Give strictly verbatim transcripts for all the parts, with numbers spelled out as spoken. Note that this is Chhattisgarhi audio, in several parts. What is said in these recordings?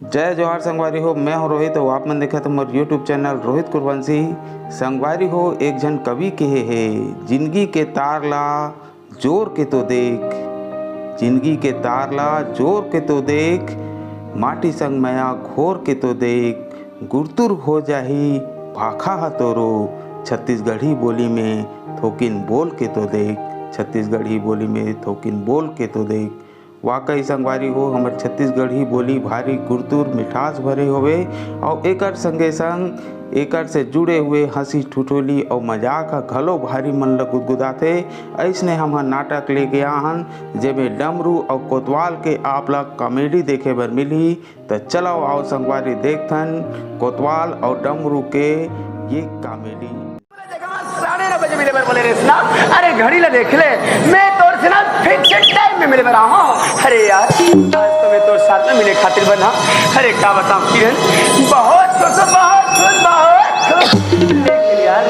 जय जोहार संगवारी हो, मैं हूं रोहित अउ आप मन देखत हो मोर YouTube चैनल रोहित कुरवंशी। संगवारी हो, एक झन कवि कहे हे, "जिंदगी के तार ला जोर के तो देख, जिंदगी के तार ला जोर के तो देख, माटी संग मया घोर के तो देख, गुरतुर हो जाही भाखा ह तोरो, छत्तीसगढ़ी बोली में थोकिन बोल के तो देख, छत्तीसगढ़ी बोली में थोकिन बोल के तो देख।" वाकई संगवारी हो, हमर छत्तीसगढ़ी बोली भारी गुरतुर मिठास भरे होवे, अउ एकर संगे संग एकर से जुड़े हुए हंसी ठिठोली अउ मजाक ह घलो भारी मन ल गुदगुदाथे। अइसने हम ह नाटक लेके आहन, जेमे डमरू अउ कोतवाल के आप ल कॉमेडी देखे बर मिलही। त चलो आओ संगवारी, देखथन कोतवाल अउ डमरू के ये कॉमेडी। साढ़े नौ बजे मिले बर बोले रे सुना। अरे घड़ी ला देख ले, मैं तोर से ना फिक्स टाइम में मिले बर आऊं। अरे यार, आज तो मैं तोर साथ में मिले खातिर बना। अरे का बताऊं किरण, बहुत खुश हूं, बहुत खुश, बहुत खुश। लेकिन यार,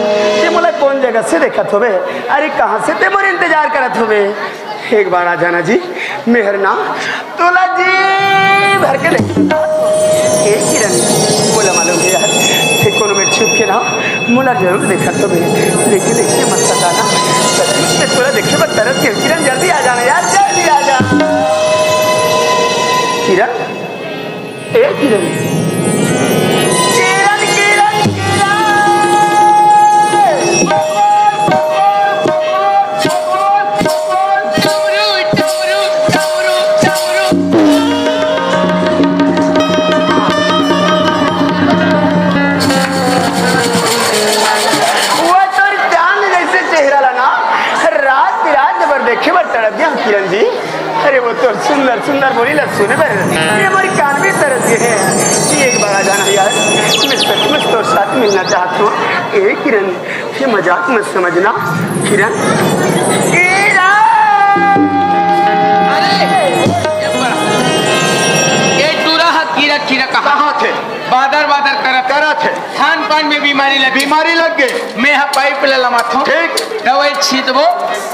ये मोला कौन जगह से देखत होबे? अरे कहां से ते मोर इंतजार करत होबे? एक बार आ जाना जी, मेहर ना तोला जी भर के देख। ए किरण, मोला मालूम हे यार, ते कोनो में छुप के ना मोला जरूर देखत होबे, लेकिन ऐसे मत सताना। सचमुच में तोला देखे बर तरस के किरण, जल्दी आ जाना यार, जल्दी आ जा। किरण, ए किरण। किरण, किरण, किरण। वो तोर चांद जैसे चेहरा ला ना, रात बिरात बर देखे बर तड़प गया हूं किरण जी। अरे वो तो सुंदर सुंदर बोली ला सुने बर ये मोर कान में तरस गए हैं। एक बार आ जाना यार, मैं सचमुच तोर साथ मिलना चाहत हूं। ए किरण, ये मजाक मत समझना। किरण, किरण। अरे, ये टूरा हा कीरा कीरा कहा? कहाँ थे? बादर बादर करत करत हे। खान पान में बीमारी लग बीमारी लग गई। मैं हा पाइप ले लमाथो। ठीक। दवाई छींचबो,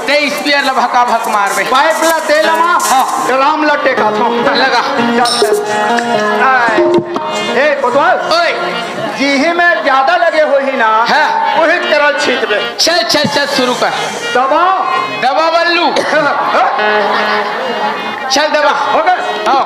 ते स्प्रेयर ला भका भक मारबे। पाइप ला ते लमा, हाँ। ड्रम ला टेकाथो। लगा। चल, चल। आए। ए, कोतवाल। ओए। जिही में ज्यादा लगे होही ना, हाँ। वही तरह छींचबे। चल, चल, चल, शुरू कर। दबा। दबा बल्लू। चल दबा। हो गए? आओ।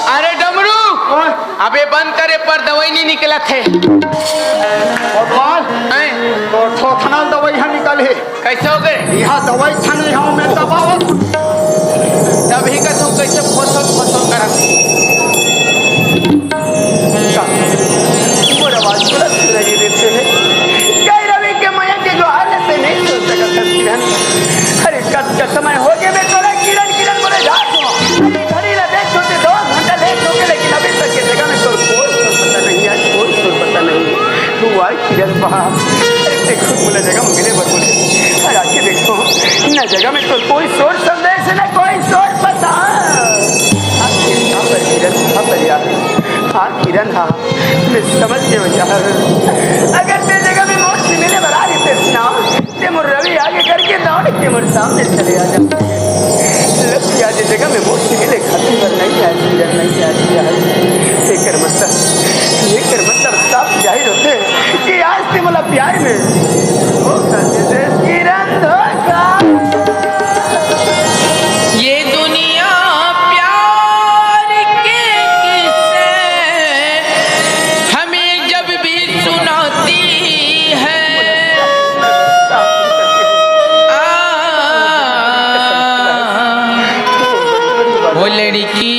अरे डमरू, ओए। अबे बंद करे पर दवाई नहीं निकलत हे। भगवान, हैं? तो थोथना दवाई हा निकल हे। कैसे हो गए? यह दवाई छन रहा हूँ मैं दबावत। तभी का तुम कैसे फोसो फोसो करत। मोर आवाज तुरंत सुनाई देते हैं। कई रवि के माया के जो हालत है, नहीं सुन सकत हस किरण। अरे कब का समय हो गया, मैं तोरा किरण किरण बोले जा तू। अभी घड़ी ला देख तो दो घंटा लेट हो गया, लेकिन अभी तक के जगह में तोर कोई सुर पता नहीं है, कोई सुर पता नहीं। तू आई किरण बहा। अरे देखो, मोला जगह में मिले बर बोले। अरे आके देखो, ना जगह में तोर कोई सुर संदेश है, ना कोई सुर पता। आखिर कहाँ पर किरण, कहाँ पर यार? हाँ किरण, हाँ, मैं समझ गया हूँ यार। अगर ते जगह में मोर से मिले बर आ रही थे ना, ते मोर रवि आगे करके दौड़ के मोर सामने चले आ जा। लग गया जे जगह में मोर से मिले खातिर बर नहीं आया, किरण नहीं आया, किरण। एकर मतलब, एकर मतलब साफ जाहिर होते कि आज ते मोला प्यार में धोखा दे दे, किरण धोखा। ये दुनिया प्यार के किस्से हमें जब भी सुनाती है। आ, वो लड़की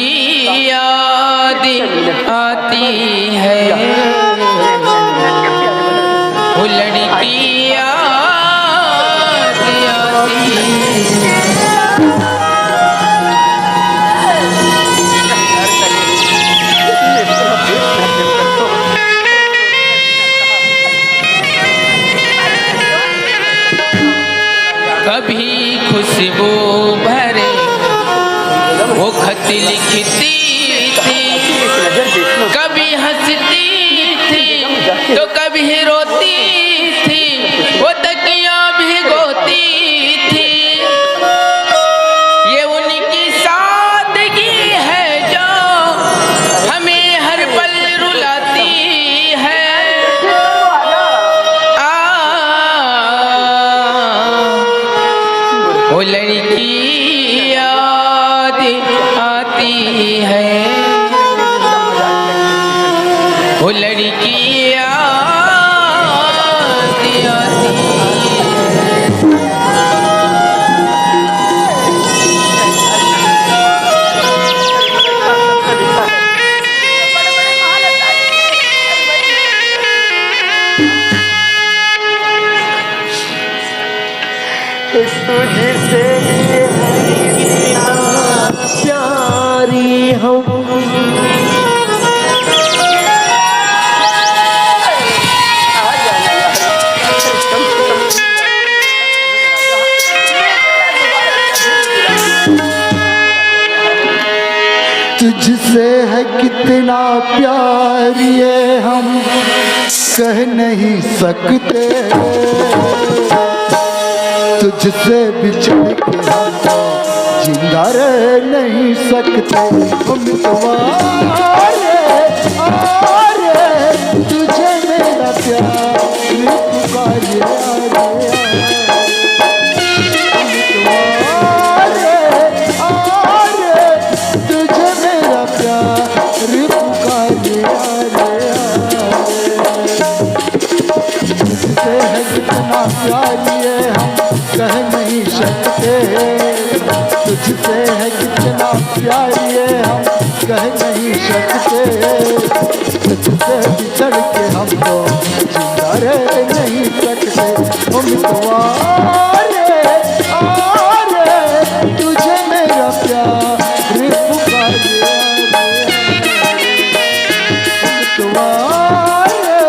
याद आती है, वो लड़की याद आती है। कभी खुशबू भरे वो खत लिखती थी, कभी हंसती थी तो कभी रोती थी, वो तकिया भिगोती थी। ये उनकी सादगी है जो हमें हर पल रुलाती है। आ, वो लड़की याद आती है, वो लड़की याद आती है। तुझसे प्यारी हूँ। तुझसे है कितना प्यार ये हम कह नहीं सकते। तुझसे बिछड़ के हम तो जिंदा रह नहीं सकते। हम तुम्हारे, आरे, तुझे मेरा प्यार पुकारे, आरे, आरे। हम तुम्हारे, आरे, तुझे मेरा प्यार पुकारे, आरे, आरे। तुझसे है कितना प्यार ये हम कह नहीं सकते। तुझसे है कितना प्यार ये हम कह नहीं सकते। तुझसे बिछड़ के हम तो जिंदा रह नहीं सकते। हम तुम्हारे, आरे, तुझे मेरा प्यार पुकारे, तुम्हारे,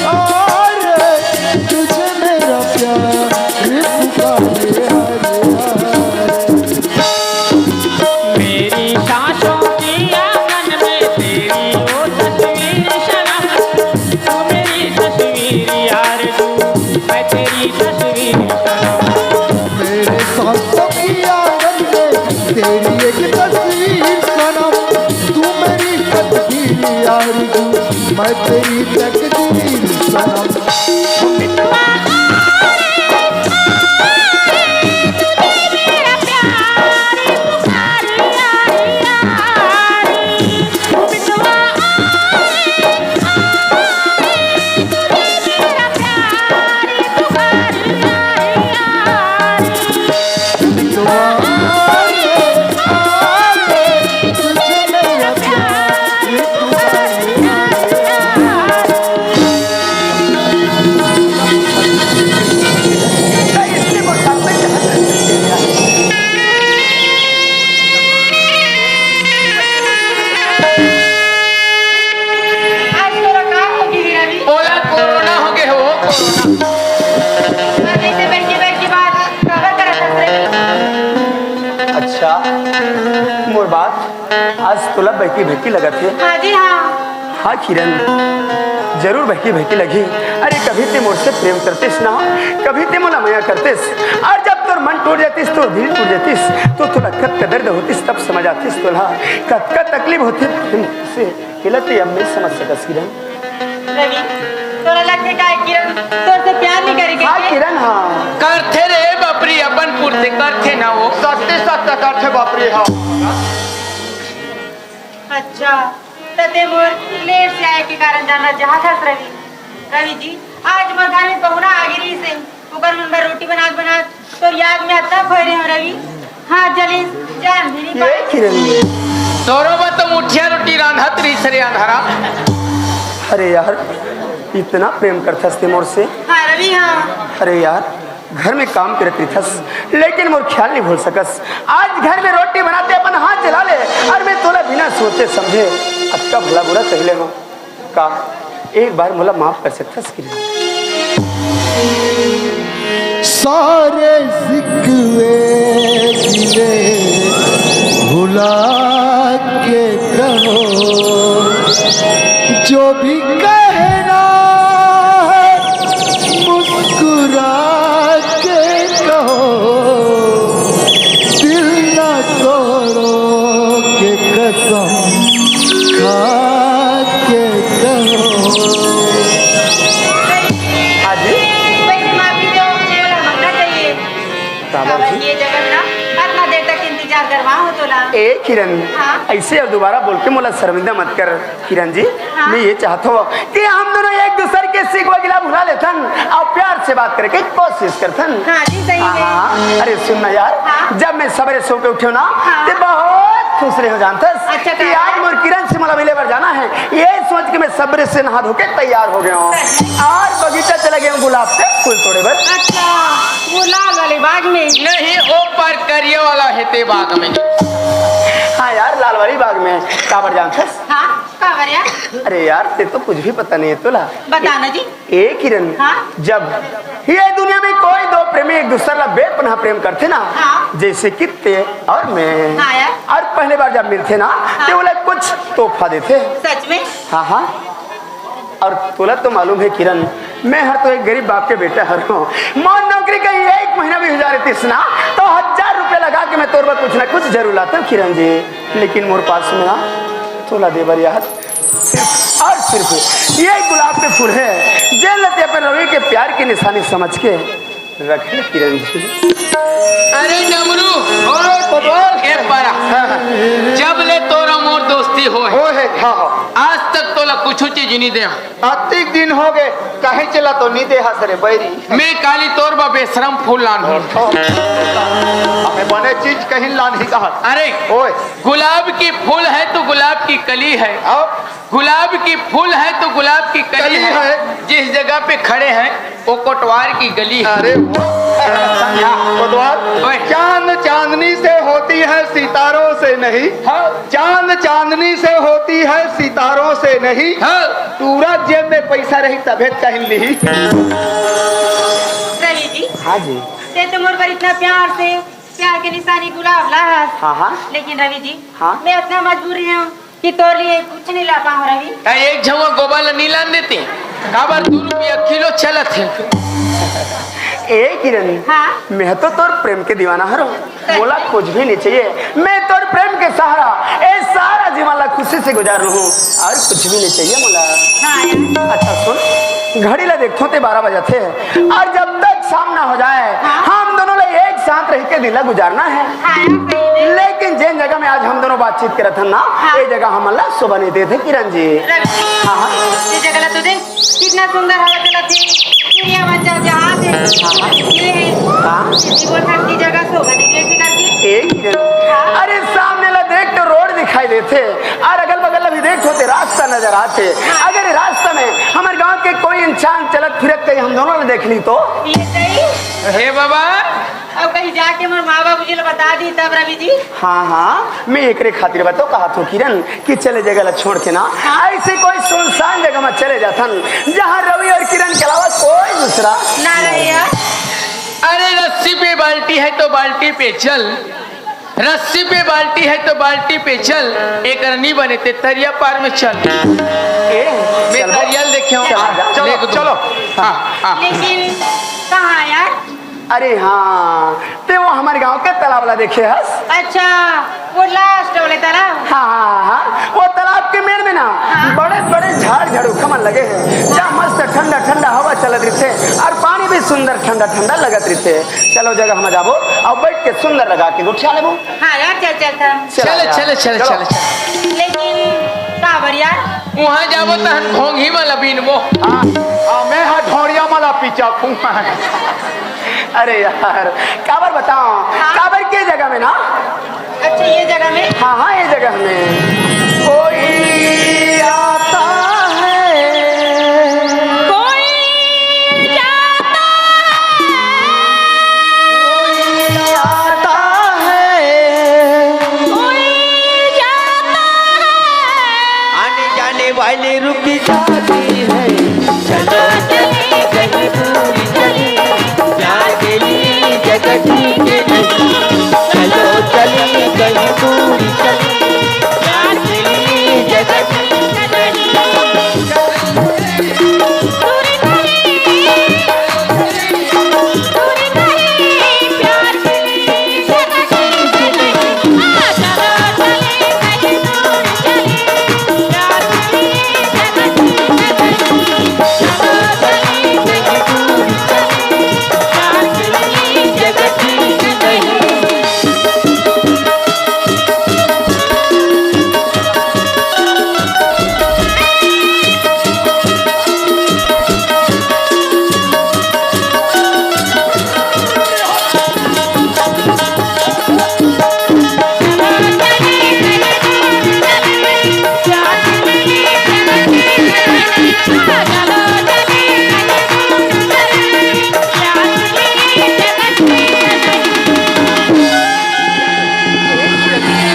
आरे, तुझे मेरा प्यार पुकारे। मेरी सांसों की आंगन में तेरी वो तस्वीर सनम, तू मेरी तस्वीर यार, तू मैं तेरी तस्वीर सनम। मेरे सांसों की आंगन में तेरी एक तस्वीर सनम, तू मेरी तकदीर यार, तू मैं तेरी तकदीर सनम। आज तोला का हो गे रवि? ओला कोरोना हो गे हो, कोरोना। अउ अइसे बड़की बड़की बात काबर करत हस रे? अच्छा, मोर बात आज तोला बहकी बहकी लगत हे? हाँ जी, हाँ। हाँ किरण, जरूर बहकी बहकी लगही। अरे कभी ते मोर से प्रेम करतिस ना, कभी ते मोला मया करतिस, अउ जब तोर मन टूट जातिस, तोर दिल टूट जातिस, तो तोला कतका दर्द होतिस, तब समझ आतिस तोला कतका तकलीफ होतिस प्रेम से। एला ते अब नइ समझ सकस किरण। रवि, तोला लगथे का किरण तोर से प्यार नइ करे हाँ कहिके? किरण, हाँ। करथे रे बाप रे, अपन पुरते करथे ना वो। सत्य सत्य करथे बाप रे, हाँ। अच्छा, त ते मोर लेट से आए के कारण जानना चाहत हस रवि। रवि जी, आज मोर घर में पहुना आ गे रिहिस हे, ओकर मन बर रोटी बनात बनात तोर याद में अतका खोए रहे हो रवि। हाँ जलेस, जान भी नहीं ये पाए। किरण, तोरो बर तो मुठिया रोटी रांधत रहिस रे अंधारा। अरे यार, इतना प्रेम करथस ते मोर से। हाँ रवि, हाँ। अरे यार, घर में काम करत रहिथस, लेकिन मोर ख्याल नहीं भूल सकस। आज घर में रोटी बनाते अपन हाथ जला ले, अउ मैं तोला बिना सोचे समझे अतका भला बुरा कह ले हो। का एक बार मोला माफ कर सकथस कि नहीं? सारे शिकवे गिले भुला के कहो, जो भी कहना है मुस्कुरा के कहो, दिल ना तोड़ो के कसम खा के कहो। हाँ जी। वैसे माँ भी तो बोला मांगना चाहिए। काबर काबर जी? ये जगह ना अतना देर तक इंतजार करवा हो तोला। ए किरण, हाँ? ऐसे अब दोबारा बोल के मोला शर्मिंदा मत कर। किरण जी, हाँ? मैं ये चाहत हूँ कि हम दोनों एक दूसर के शिकवा गिला भुला लेथन और प्यार से बात करे के कोशिश करथन। हाँ जी, सही हाँ, है। हाँ। अरे सुन ना यार, हाँ? जब मैं सबेरे सो के उठे ना, हाँ? ते बहुत खुश रहे हो जानथस अच्छा, कि काबर? आज मोर किरण से मोला मिले बर जाना है। ये सोच के मैं सबेरे से नहा धो के तैयार हो गया हूँ और बगीचा चला गया हूँ गुलाब के फूल तोड़े बर। अच्छा, वो लाल वाले बाग में? नहीं, ओ पार करिया वाला हेते बाग में। हाँ यार, लाल वाली बाग में। काबर जानथस? हाँ, काबर यार? अरे यार, ते तो कुछ भी पता नहीं है तोला। बता ना जी। ए किरण, हाँ? जब ये दुनिया में कोई दो प्रेमी एक दूसर ला बेपनाह प्रेम करथे ना, हाँ। जैसे कि ते और मैं, हाँ यार। और पहले बार जब मिलथे ना, हाँ। ते ओला कुछ तोहफा देथे। सच में? हाँ, हाँ। और तोला तो मालूम है किरण, मैं हर तो एक गरीब बाप के बेटा हर हूँ। मोर नौकरी का एक महीना भी हो जा रही ना, तो हजार रुपया लगा के मैं तोर बर कुछ ना कुछ जरूर लाता हूँ किरण जी। लेकिन मोर पास में ना तोला दे बर यार सिर्फ और सिर्फ ये गुलाब के फूल है, जेन ल ते अपन रवि के प्यार की निशानी समझ के रख ले किरण जी। अरे डमरू, ओए कोतवाल। ए पारा, हाँ, हाँ। जब ले तोरा मोर दोस्ती हो है, हो है, हाँ, हाँ। आज तक तोला कुछ चीज नहीं दे। अतिक दिन हो गए, कहीं चला तो नहीं दे हस रे बैरी। मैं काली तोर बा बेशरम फूल लान हूँ। हमें बने चीज कहीं लान ही कहा। अरे, ओए। गुलाब की फूल है तो गुलाब की कली है। आओ। गुलाब की फूल है तो गुलाब की कली कली है। है। जिस जगह पे खड़े हैं, वो कोटवार की गली है। अरे वो समझा। कोतवाल, ओए। चांद चांदनी से होती है, सितारों से नहीं। हाँ। चांद चांदनी से होती है, सितारों से नहीं। हाँ। तोरा जेब में पैसा रही तभे कहीं ली। रवि जी। हाँ जी। ते तो मोर पर इतना प्यार से प्यार के निशानी गुलाब ला हस। हाँ, हाँ। लेकिन रवि जी, हाँ। मैं इतना मजबूर हूँ कि तोर लिए कुछ नहीं ला पाऊँ रवि। आ, एक झवा गोबा ला नहीं लान देते, काबर दो रुपया किलो चलत है। ए किरण, हाँ? मैं तो तोर प्रेम के दीवाना हरो, सच मोला में? कुछ भी नहीं चाहिए। मैं तोर प्रेम के सहारा ए सारा जीवन ला खुशी से गुजार लूँ और कुछ भी नहीं चाहिए मोला। हाँ यार। अच्छा सुन, घड़ी ला देखथों ते बारह बजे थे और जब तक शाम ना हो जाए, हाँ। हम दोनों ला एक साथ रह के दिन ला गुजारना है। हाँ यार, सही में। लेकिन जेन जगह में आज हम दोनों बातचीत करत हन ना, हाँ। ये जगह हमन ला शोभा नहीं देते किरण जी। रवि, हाँ, हाँ। ये जगह ला तो देख, कितना सुंदर हवा चलत हे, चिड़िया मन चहचहात हे। हाँ, हाँ। ये हे। हाँ। ये बोलथन की जगह शोभा नहीं देते करके। ए किरण, हाँ। अरे सामने ला देख तो रोड दिखाई देथे, और अगल बगल ला भी देख तो ते रास्ता नजर आथे। हाँ। अगर ये रास्ता में हमर गांव के कोई इंसान चलत फिरत कहीं हम दोनों ला देख ली तो? ये सही। हे बाबा, अब कहीं जाके मोर माँ बाबूजी ला बता दी तब रवि जी। हाँ, हाँ, मैं एकरे खातिर बताओ कहा थो किरण कि चले जगह ला छोड़ के ना, हाँ। ऐसे कोई सुनसान जगह में चले जाथन, जहाँ रवि और किरण के अलावा कोई दूसरा ना रहे यार। अरे रस्सी पे बाल्टी है तो बाल्टी पे चल, रस्सी पे बाल्टी है तो बाल्टी पे चल, एक नहीं बने ते तरिया पार में चल। ए, मैं चलो। तरिया देखे हूँ। चलो, चलो, देख दो। चलो। हाँ, हाँ। लेकिन कहाँ यार? अरे हाँ, ते वो हमारे गांव के तालाब ला देखे हस? अच्छा, वो लास्ट वाले तालाब? हाँ, हाँ, हाँ, वो तालाब के मेड़ में ना हाँ। बड़े बड़े झाड़ झड़ूखा मन लगे हैं, जहाँ मस्त ठंडा ठंडा हवा चलत रहिथे और पानी भी सुंदर ठंडा ठंडा लगत रहिथे। चलो जगह हम जाबो और बैठ के सुंदर लगा के गोठिया लेबो। हाँ यार, चल चल था। चला चले, जा। चले, चलो। चले, चले। लेकिन काबर यार? वहाँ जाबो तहन घोंघी वाला बीनबो। हाँ, हाँ, मैं हाँ ढोड़िया वाला पीछा खूब। अरे यार, काबर बताओ? हाँ। काबर के जगह में ना? अच्छा, ये जगह में? हाँ, हाँ, ये जगह में। कोई आता है। कोई जाता है। कोई आता है। कोई जाता है। आने जाने वाले रुक जाते हैं। चलो चले कहीं दूर चले, प्यार के लिए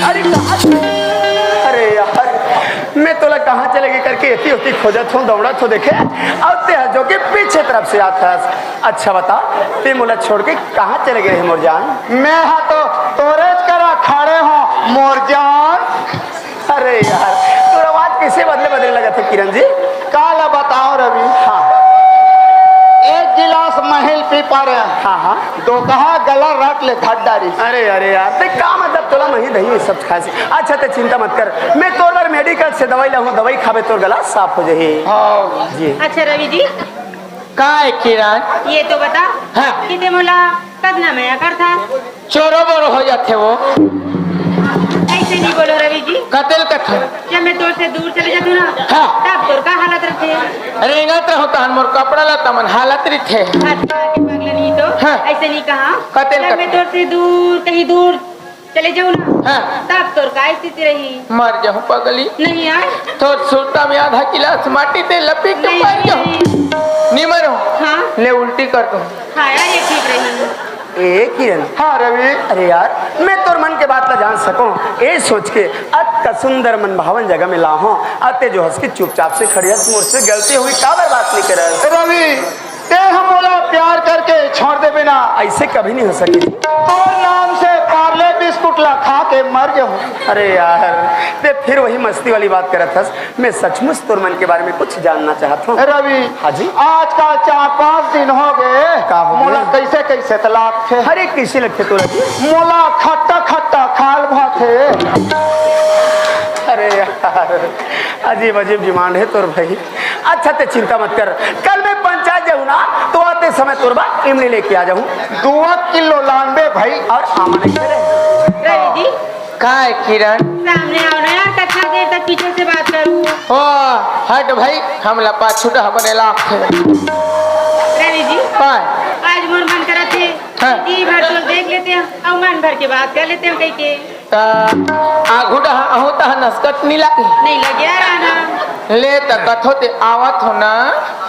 अरे कहाँ, अरे यार, मैं तोला कहाँ चले गे करके एती ओती खोजत हूँ, दौड़त हूँ, देखे, अउ ते ह जो के पीछे तरफ से आत हस। अच्छा बता, ते मोला छोड़ के कहाँ चले गे रहे मोर जान? मैं हा तो तोरेच करा खड़े हूँ मोर जान। अरे यार, तोर आवाज कैसे बदले बदले लगत हे किरण जी? काला बताओ रवि। हाँ। एक गिलास महिल पी पारे। हाँ, हाँ। दो कहा गला रट ले धट डारी। अरे, अरे यार, ते का मतलब तोला मही दही सब खाए से? अच्छा, ते चिंता मत कर, मैं तोर बर मेडिकल से दवाई लाहूँ, दवाई खाबे तोर गला साफ हो जाही। हाँ। जी। अच्छा रवि जी, का है किरण? ये तो बता हाँ। कि ते मोला कतना मया करथा? चोरो बोरो हो जाथे वो। ऐसे नहीं बोलो रवि जी। कतेल कथे? जब मैं तोर से दूर चले जाथूँ ना, हाँ। तब तोर का हालत रथे? रेंगत रहो तहन मोर कपड़ा लत्ता मन हालत रथे। अच्छा, के पगला नहीं तो हाँ। ऐसे नहीं कहा। कतेल जब कथे? मैं तोर से दूर, कहीं दूर चले जाहूँ ना, हाँ। तब तोर का स्थिति रही? मर जाहूँ पगली। नहीं यार। तोर सुरता में आधा गिलास माटी ते लपी के नहीं, मर जाहूँ। नहीं। नहीं मरो। हाँ। ले उल्टी कर दूँ। हाँ यार, ये ठीक रही। ए किरण। हाँ रवि। अरे यार, मैं तोर मन के बात ला जान सकूँ, ए सोच के अतका सुंदर मनभावन जगह में लाहूँ, अते जो हंस के चुपचाप से खड़ी हस, मोर से गलती हुई, काबर बात नहीं करस? रवि, ते ह मोला प्यार करके छोड़ देबे ना। ऐसे कभी नहीं हो सके। तोर नाम से पार्ले बिस्कुट ला खा के मर जाहूँ। अरे यार, ते फिर वही मस्ती वाली बात करत हस। मैं सचमुच तोर मन के बारे में कुछ जानना चाहत हूँ। रवि, हाँ जी? आजकल चार पाँच दिन हो गए, का हो मोला गए? कैसे कैसे तो लागथे। अरे, कैसे लगथे तोला जी? मोला खट्टा खट्टा खाल भाथे। अरे यार, अजीब अजीब डिमांड है तोर भाई। अच्छा, ते चिंता मत कर, कल मैं पंचायत जाहूँ ना, तो आते समय तोर बर इमली लेके आ जाहूँ। दो किलो लानबे भाई। और आमा नहीं करे। रवि जी, का है किरण? सामने आओ ना यार, कितना देर तक पीछे से बात करूँ? ओ, हट भाई, हमला पाछू डहा बने लागथे। रवि जी, का है? आज मोर मन करत हे, हाँ। जी भर तो देख लेते हैं और मन भर के बात कर लेते हैं कहीं के। त आघू डहा आहू तहा नसकट नी लागे। नहीं लगे यार आना। ले त कथो ते आवत हो ना।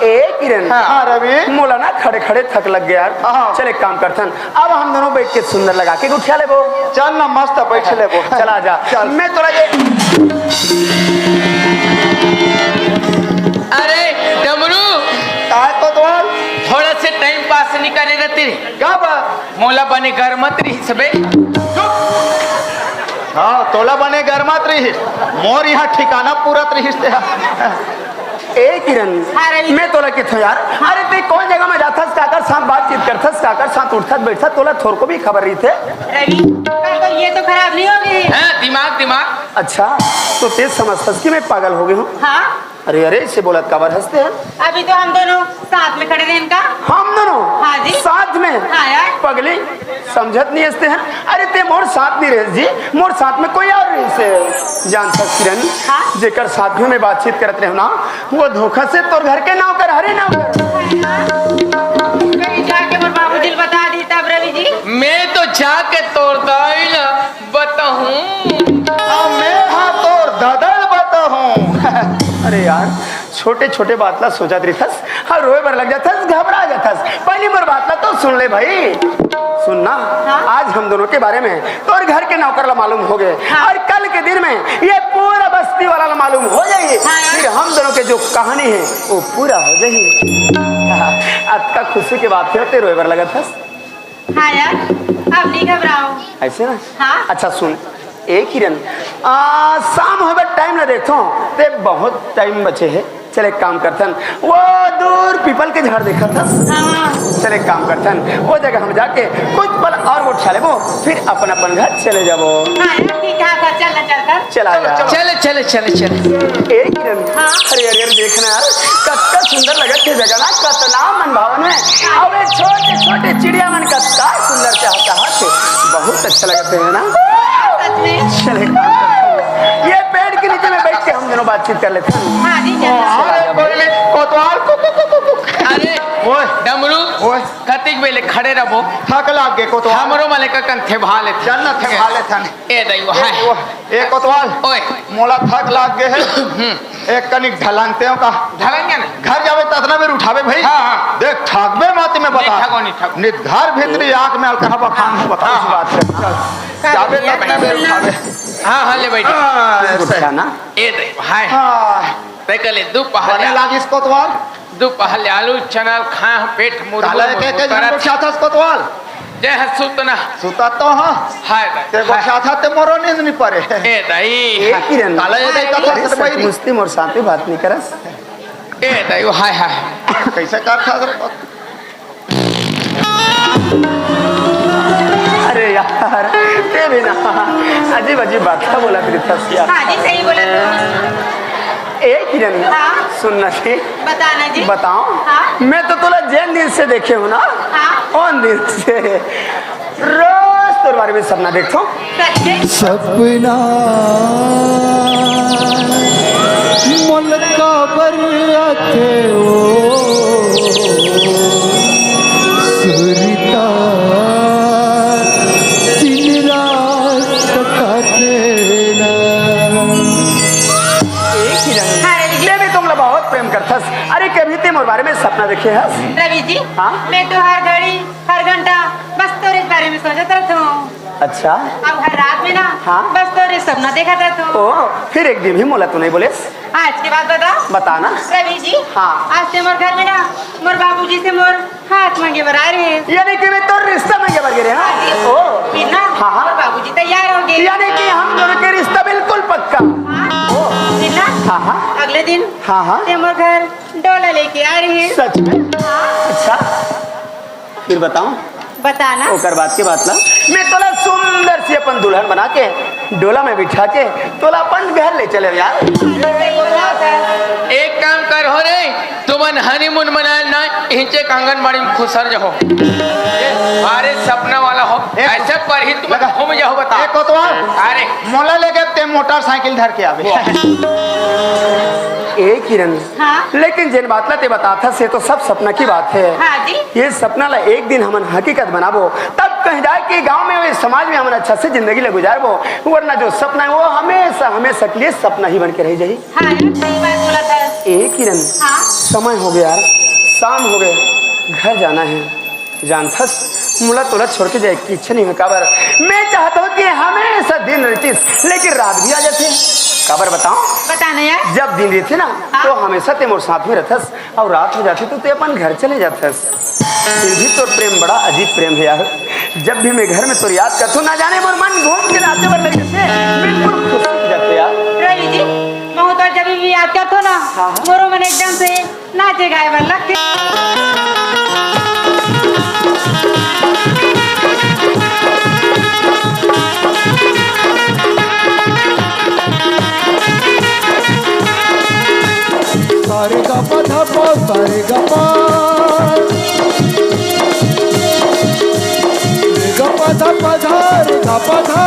ए किरण। हाँ। हाँ रवि। मोला ना खड़े खड़े थक लग गया यार। हाँ। चल एक काम करथन, अब हम दोनों बैठ के सुंदर लगा के गुठिया लेबो। चल ना मस्त बैठ लेबो। चला जा। चल। मैं तोरा ये अरे डमरू। काय कोतवाल? थोड़ा से टाइम पास नहीं करे रहते रे। का बा? मोला बने गरमत रहिस बे। हाँ, तोला बने गरमत रहिस, मोर यहाँ ठिकाना पूरत रहिस ते। ए किरण, हाँ, रवि। मैं तोला कथों यार, अरे ते कौन जगह में जाथस, काकर साथ बातचीत करथस, काकर साथ उठथस बैठथस, तोला थोरको भी खबर रहिथे? रवि, का तो ये तो खराब नहीं हो गई? हाँ, दिमाग, दिमाग। अच्छा, तो ते समझथस कि मैं पागल हो गई हूँ? हाँ। अरे, अरे, इसे बोलत काबर हंसते हैं? अभी तो हम दोनों साथ में खड़े रहेन का। हम दोनों? हाँ जी। साथ में? हाँ यार। पगली, समझत नहीं हंसते हैं। अरे, ते मोर साथ नहीं रहे जी, मोर साथ में कोई और रहे से। जानथस किरण, हाँ? जेकर साथ में मैं बातचीत करत रहूं ना, वो धोखा से तोर घर के नौकर हरे नौकर। कहीं जाके मोर बाबूजी ल बता दी तब रवि जी। मैं तो जाके तोर दाई ला बताहूँ। आ, मैं हा तोर ददा ल बताहूँ। अरे यार, छोटे-छोटे बात ला सोचत रहिथस, अउ रोए बर लग जाथस, घबरा जाथस। पहली मोर बात ला तो सुन ले भाई। सुन ना, हाँ? आज हम दोनों के बारे में तोर घर के नौकर ला मालूम हो गए, हाँ। अउ कल के दिन में ये पूरा बस्ती वाला ला मालूम हो जाही। हाँ। फिर हम दोनों के जो कहानी है, वो पूरा हो जाही। अतका खुशी के बात हे, ते रोए बर लगत हस। हाँ यार, अब नहीं घबराओ। ऐसे ना? हाँ। अच्छा सुन, ए किरण, आ, शाम होय बर टाइम ला देखथों, ते बहुत टाइम बचे हे। चल एक काम करथन, वो दूर पीपल के झाड़ देखत हस। हाँ। चल एक काम करथन, वो जगह हम जाके कुछ पल और गोठिया लेबो, फिर अपन अपन घर चले जाबो। हाँ यार, ठीक है, चल ना, चल कर। चला चलो, जा। चलो। चले, चले, चले, चले। ए किरण, हाँ। अरे, अरे, अरे, देखना यार, कतना सुंदर लगत हे जगह ना, कतना मन भावन हे। अउ ये छोटे, छोटे चिड़िया मन कतना सुंदर चहचहात हे, बहुत अच्छा लगत हे ना। सच में। चले, काम करते हैं। ये पेड़ के नीचे में बैठ के हम दोनों बातचीत कर लेते हैं। हाँ जी, चलो। अरे, कोयली, कोतवाल, कु, कु, कु, कु, कु। अरे, ओए। डमरू, ओए। कतिक बेले खड़े रबो। थक लाग गे, कोतवाल। हमरो मले का कंथे भाले। चल ना, थे भाले थन। ए दई, वो ए, हाय। वो, ए, कोतवाल। ओए। मोला थक लाग गे हे। हम्म। एक कनिक ढलंग तें का। ढलंग ना? घर जाबे ततना बेर उठाबे भाई। हाँ, हाँ। देख, ठगबे मत, मैं बता। नहीं ठगो, नहीं ठगो। नित घर भीतरी आँख में अलकरहा बखान हो, बता, हाँ, उसी हाँ। बात से। चल। जाबे ततना बेर उठाबे। हाँ, हाँ, ले बैठ। हाँ, ऐसे। गुस्सा ना? ए दे, हाय। हाँ। ते कले दू पहर बने लागिस कोतवाल। दू पहर आलू चना खाए, पेट मुरमुर काला मुरमुर के, के करत। झंडू छाथस कोतवाल। जय ह सुतना। सुता तो ह। हाय दाई, ते हाय। बरसात ह ते मोरो नींद नहीं परे। ए दाई। ए किरण। काला ए दाई कथा ए सत भाई। सचमुच ते मोर साथे बात नहीं करस। ए दाई, हाय, हाय। कैसे करथा सर? अरे यार, ते भी ना अजीब अजीब बात का बोला तेरे फंस गया। हाँ जी, सही बोला तू। ए किरण, हाँ? सुन ना जी। बता ना जी। बताओ। हाँ? मैं तो तोला जेन दिन से देखे हूँ ना, हाँ? उन दिन से रोज तोर बारे में सपना देखता हूँ। सच में? सपना मोल काबर आथे ओ सुरता दिन रात सताथे ना। एक ही रंग। हाँ, रवि जी। मैं भी तुमला बहुत प्रेम करथस। अरे, कभी ते मोर बारे में सपना देखे हस? रवि जी, हाँ? मैं तो हर घड़ी, हर घंटा बस तोरे बारे में सोचत रहत हूँ। अच्छा। अब हर रात में ना, हाँ? बस तोरे सपना देखत रहत हूँ। ओ, फिर एक दिन भी मोला तो नहीं बोलेस? आज के बात बता। बता ना। रवि जी, हाँ। आज से मोर घर में ना, मोर बाबूजी से मोर हाथ मांगे बर आए रहे। यानी कि मैं तो रिश्ता मांगे बर गे रहे, हाँ? हाँ जी। ओ। फिर ना, हाँ, हाँ। मोर बाबूजी तैयार हो गए। यानी कि हम दोनों के रिश्ता बिल्कुल पक्का। हाँ। ओ। फिर ना, हाँ, हाँ। अगले दिन हाँ, हाँ। ते मोर घर डोला लेके आए रहे। सच में? हाँ। अच्छा, फिर बताओ। बता ना। ओकर बाद के बात ला, मैं तोला सुंदर सी अपन दुल्हन बना के डोला में बिठा के तोला अपन घर ले चले यार। एक काम कर हो रे, तुमन honeymoon मनाए ना, इहिंचे आंगनबाड़ी में खुसर जाओ। अरे सपना वाला हो, एक ऐसे पर ही तुम लगा। घूम जाओ, बता। एक कोतवाल, अरे। मोला लेके ते मोटरसाइकिल धर के आवे। वाह। ए किरण, हाँ? लेकिन जेन बात ला ते बताथस, ये तो सब सपना की बात है। हाँ जी। ये सपना ला एक दिन हमन हकीकत बनाबो, तब कहीं जाके गांव में, समाज में हमन अच्छा से जिंदगी ला गुजारबो, वरना जो सपना है वो हमेशा, हमेशा के लिए सपना ही बन के रह जाही। हाँ यार, सही बात बोला था। ए किरण, हाँ? समय हो गया यार, शाम हो गए, घर जाना है। जानथस, मोला तोला छोड़ के जाए के इच्छा नहीं है। काबर? मैं चाहता हूँ कि हमेशा दिन रहतीस, लेकिन रात भी आ जाथे। काबर बताओ? बता ना यार। जब दिन रहथे ना, हाँ। तो हमेशा ते मोर साथ में रहथस, और रात हो जाथे तो ते अपन घर चले जाथस। फिर भी तोर प्रेम बड़ा अजीब प्रेम है यार। जब भी मैं घर में तोर याद करथूं, ना जाने मोर मन घूम के नाचे बर लग जाथे, बिल्कुल खुश हो जाथे यार। रवि जी, मैं तो जब भी याद करथूं ना, हाँ, हाँ। मोरो मन एकदम से नाचे गाए बर लगथे। सारे गा पा धा पा, सारे गा पा। रे गा पा धा पा धा, रे गा पा धा।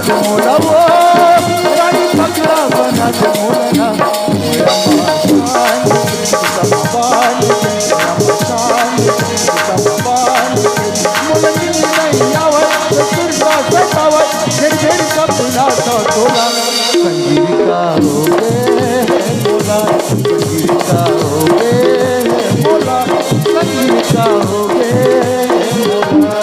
मोला वो रानी पगला बना दे मोला ना। मोला मसान, मोला मसान, मोला मसान, मोला मसान। मोला नींद नहीं आवत, ससुर का सतावत, फिर फिर सपना था तोला। संगीत का हो गे मोला, संगीत का हो गे मोला, संगीत का हो गे मोला।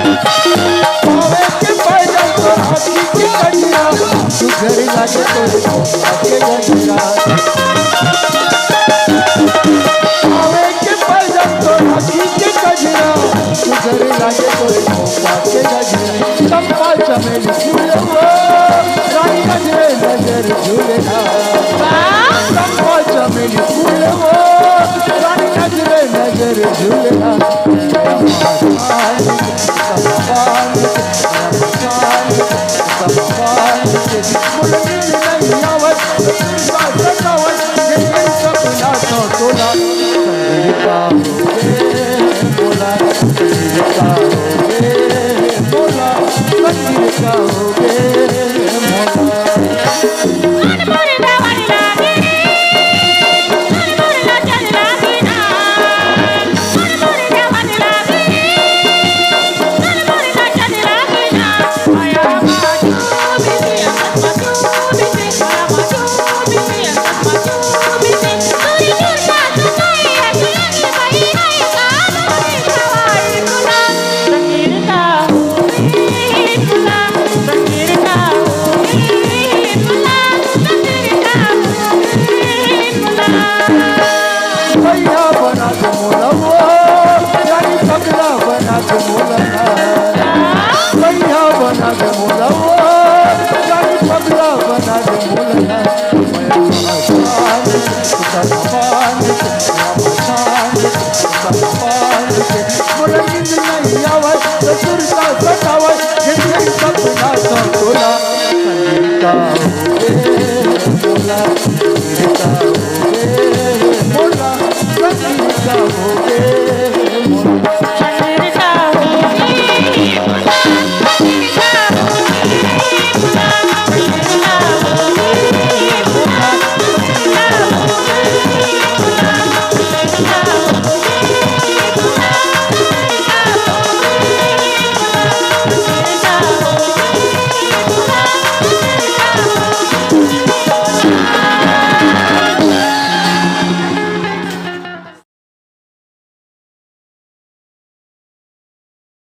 आवे के पैदल तो हाथी के कजरा, तू घर लागे तो आके गजरा। आवे के पैदल तो हाथी के कजरा, तू घर लागे तो आके गजरा। चंपा चमेली फूल वो, रानी नजरे नजर झूलना। चंपा चमेली फूल वो, रानी नजरे नजर झूलना। भैया बना दे मोला वो, रानी पगला बना दे मोला ना। भैया बना दे मोला वो, रानी पगला बना दे मोला ना। मैं मसान, सलमान, मसान, सलमान, मोला नींद नहीं आवत, ससुर का सतावत, जिंदगी सपना का तोला। संगीता हो गे मोला, संगीता हो